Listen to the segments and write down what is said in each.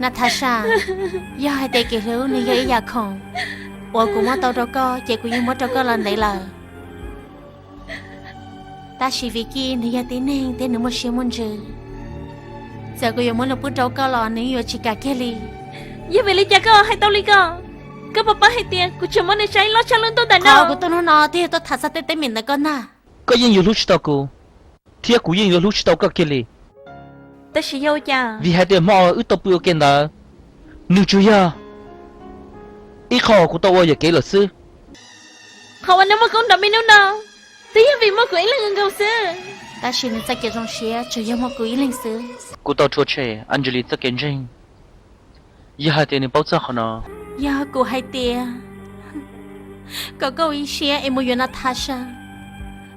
Natasha, yog hais tias kev hlub nws yog ib yam khoom uas kuv muab tau rau koj ces kuv yeej muab rau koj los ntev lawm. Tab sis Vicky nws yog tib neeg thiab nws muaj siab muaj ntsws. Txawm kuv yuav muab nws pub rau koj los nws yeej yuav tsis kam kiag li. Yog vim li cas koj hais tau li ko? Koj puas paub hais tias kuv tsuas muab nws saib loj tshaj lub ntuj ntawm no. Qhov kuv tuaj hnub no twb yog tuaj tham txog tej teeb meem ntawm koj ntag. Koj yeej yuav hlub tsis tau kuv, thiab kuv yeej yuav hlub tsis tau koj kiag li. Tab sis yog ua cas? Vim hais tias hmo wb tau pw ua ke ntawd, nws tsuas yog ib qho uas kuv tau ua yuam kev lawm xwb. Qhov uas nws muaj koob nrov me hnub no twb yog vim muaj kuv ib leeg nkaus xwb. Tab sis nws txoj kev zoo siab tsuas yog muaj kuv ib leeg xwb. Kuv tau rhuav tshem Angeline txoj kev ntseeg. Yog hais tias nws paub txog qhov no, yog kuv hais tias kom koj ua ib siab es mus yuav Natasha,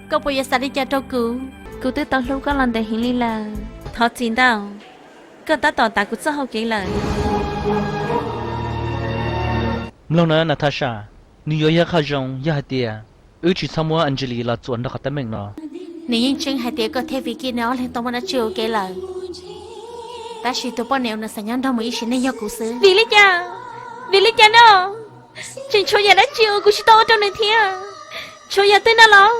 koj puas yuav xav li cas rau kuv? Kuv twb tau hlub koj los ntev heev li lawm. Thov txim ntau, koj tab tom tav kuv txoj hau kev lawm. Mloog na Natasha, nws yuav yog qhov zoo yog hais tias wb tsis txhob muab Angeline los txuas nrog qhov teeb meem no. Nws yeej tseeb hais tias koj thiab Vicky nws ob leeg tau muaj dab tsi ua ke lawm, tab sis tus poj niam uas nws xav nyob nrog mus ib sim neej yog kuv xwb. Vim li cas? Vim li cas no? Tseem tshuav yam dab tsi uas kuv tsis tau ua rau nws thiab? Tshuav yam twg no los?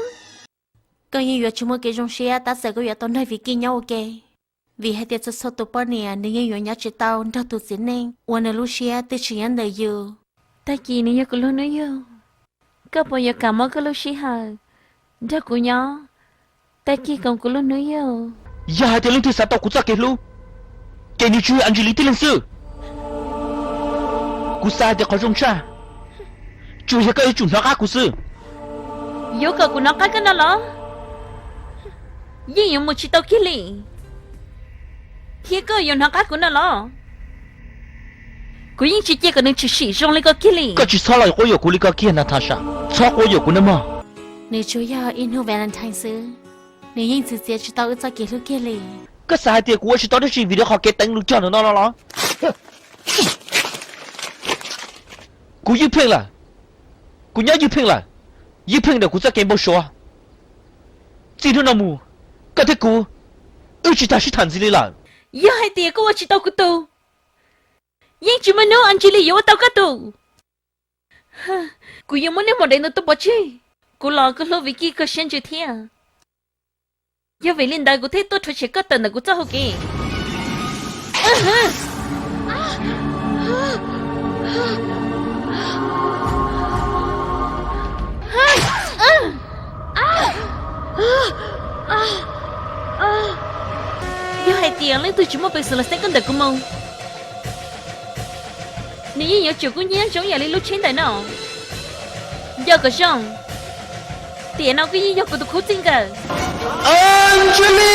Koj yeej yuav tsis muaj kev zoo siab tab txawm koj yuav tau nrog Vicky nyob ua ke, vim hais tias txhua txhua tus poj niam nws yeej yuav nyob tsis tau nrog tus txiv neej uas nws lub siab twb tsis nyob ntawm yus. Tag kis nws yog kuv lub hnub yug, koj puas yuav kam muab koj lub sij hawm nrog kuv nyob tag kis koom kuv lub hnub yug? Yog hais tias leej twg xav tau kuv txoj kev hlub, ces nws tsuas yog Angeline tib leeg xwb. Kuv xav hais tias qhov zoo tshaj tsuas yog koj yuav tsum hnov qab kuv xwb. Yuav kom kuv hnov qab koj no los? Yeej yuav mus tsis tau kiag li. Thiab koj yuav hnov qab kuv no los? Kuv yeej tsis cia kom nws tshwm sim zoo li ko kiag li. Koj tsis txhob los quab yuam kuv li ko kiag Natasha, txhob quab yuam kuv nawb mog. Nws tsuas yog ib hnub Valentine xwb, nws yeej txwv txiav tsis tau wb txoj kev hlub kiag li. Koj xav hais tias kuv ua tsis tau dab tsi vim rau qhov kev teev lus cog ntawm no no los? Kuv ywj pheej lawm, kuv nyob ywj pheej lawm, ywj pheej ntawm kuv txoj kev npau suav. Txij hnub no mus, koj thiab kuv, wb tsis tau sib tham ntxiv li lawm. Yog hais tias koj ua tsis tau kuv tus, yeej tsis muaj hnub Angeline yuav ua tau koj tus. Kuv yuav muab nej mus dev ntawm tuaj pov tseg. Kuv los kuj hlub Vicky kawg siab ntsws thiab. Yog vim li ntawd kuv thiaj tuaj rhuav tshem koj tawm ntawm kuv txoj hau kev. Yog hais tias leej twg tsis muaj peev xwm los xeeb koj ntawm kuv mus, nws yeej yuav tsum kub hnyiab zoo yam li lub tsheb ntawm no. Nco kom zoo, tiam no koj yeej yog kuv tus khub txij nkawm. Angeline!